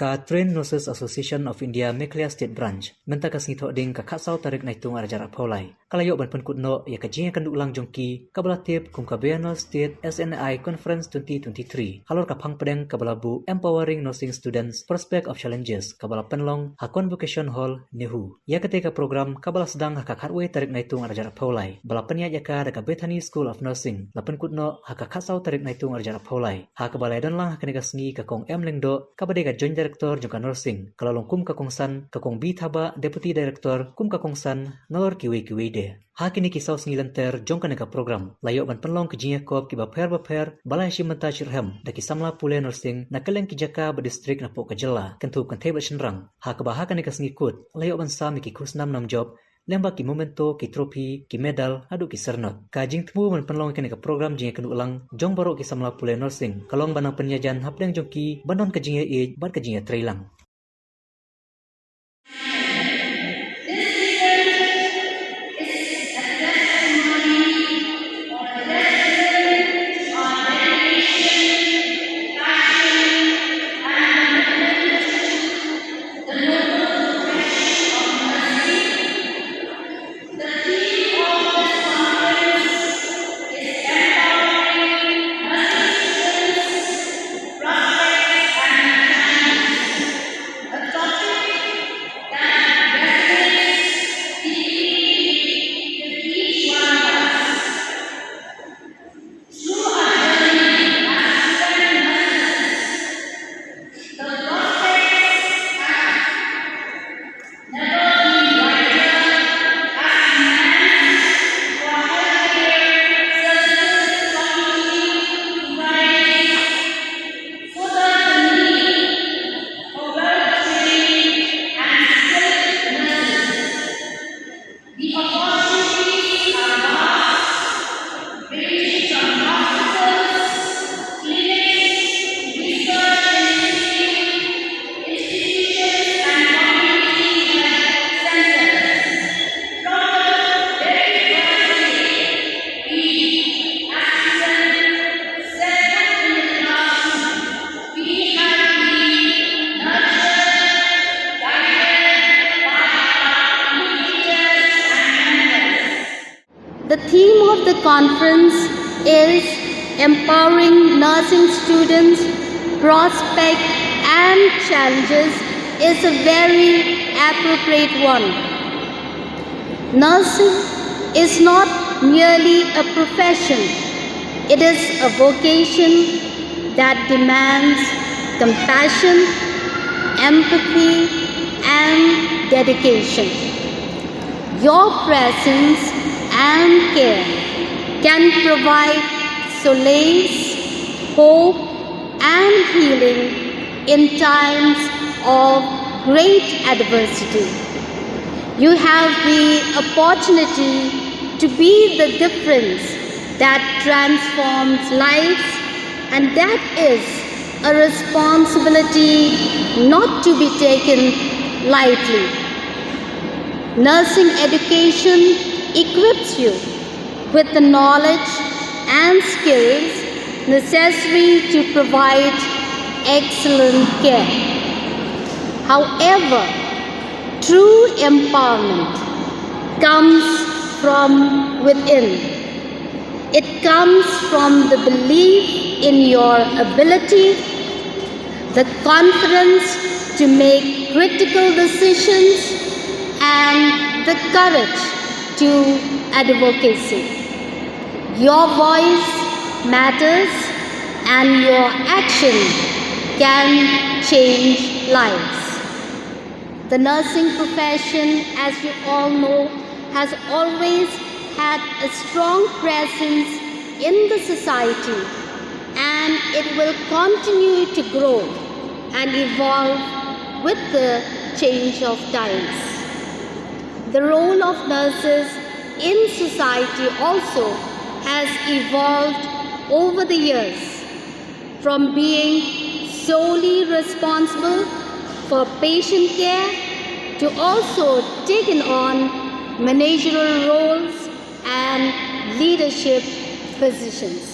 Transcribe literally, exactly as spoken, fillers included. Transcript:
Ka Trained Nurses Association of India Meghalaya State Branch mynta ka sngi Thohdieng ka khatsaw tarik Naitung arhajar arphew lai ka la ïoh ban pynkut noh ïa ka jingïakynduh lang jong ki kaba la tip kum ka Biennial State S N I Conference twenty twenty-three halor ka phang pdeng kaba la buh Empowering Nursing Students: Prospect of Challenges, kaba la pynlong ha Convocation Hall, NEHU. Ïa katei ka program kaba la sdang ha ka khatwei tarik Naitung arhajar arphew lai ba la pynïaid ïa ka da ka Bethany School of Nursing la pynkut noh ha ka khatsaw tarik Naitung arhajar arphew lai, ha kaba la ïadon lang ha kane ka sngi ka Kong M Lyngdoh kaba dei ka Joint Director jong ka Nursing, ka la long kum ka kongsan, ka Kong B Thabah, Deputy Director, kum ka kongsan, nalor kiwei kiwei de. Ha kine ki saw sngi lynter jong kane ka program la ïoh ban pynlong ki jingïakop kiba pher bapher ba la ïashim bynta shitrhem da ki samla pule nursing na kylleng ki jaka bad district napoh ka jylla, kynthei kynthei bad shynrang, ha kaba ha kane ka sngi kut la ïoh ban sam ïa ki khusnam nam jop lyngba ki memento, ki trophy, ki medal haduh ki syrnod. Ka jingthmu ban pynlong ïa kane ka program jingïakynduh lang jong baroh ki samla pule nursing ka long ban nang pynïajan hapdeng jong ki ban don ka jingïaieit bad ka jingïatreilang. The opportunities are vast, ranging from hospitals, clinics, research institute, institutions, and community health centers. From the very first day, we, as students, set foot in the classroom, we have been nurtured, guided by our educators and mentors. The theme of the conference is Empowering Nursing Students: Prospect and Challenges is a very appropriate one. Nursing is not merely a profession, it is a vocation that demands compassion, empathy, and dedication. Your presence and care can provide solace, hope, and healing in times of great adversity. You have the opportunity to be the difference that transforms lives, and that is a responsibility not to be taken lightly. Nursing education equips you with the knowledge and skills necessary to provide excellent care. However, true empowerment comes from within. It comes from the belief in your ability, the confidence to make critical decisions, and the courage to advocacy. Your voice matters, and your action can change lives. The nursing profession, as you all know, has always had a strong presence in the society, and it will continue to grow and evolve with the change of times. The role of nurses in society also has evolved over the years, from being solely responsible for patient care to also taking on managerial roles and leadership positions.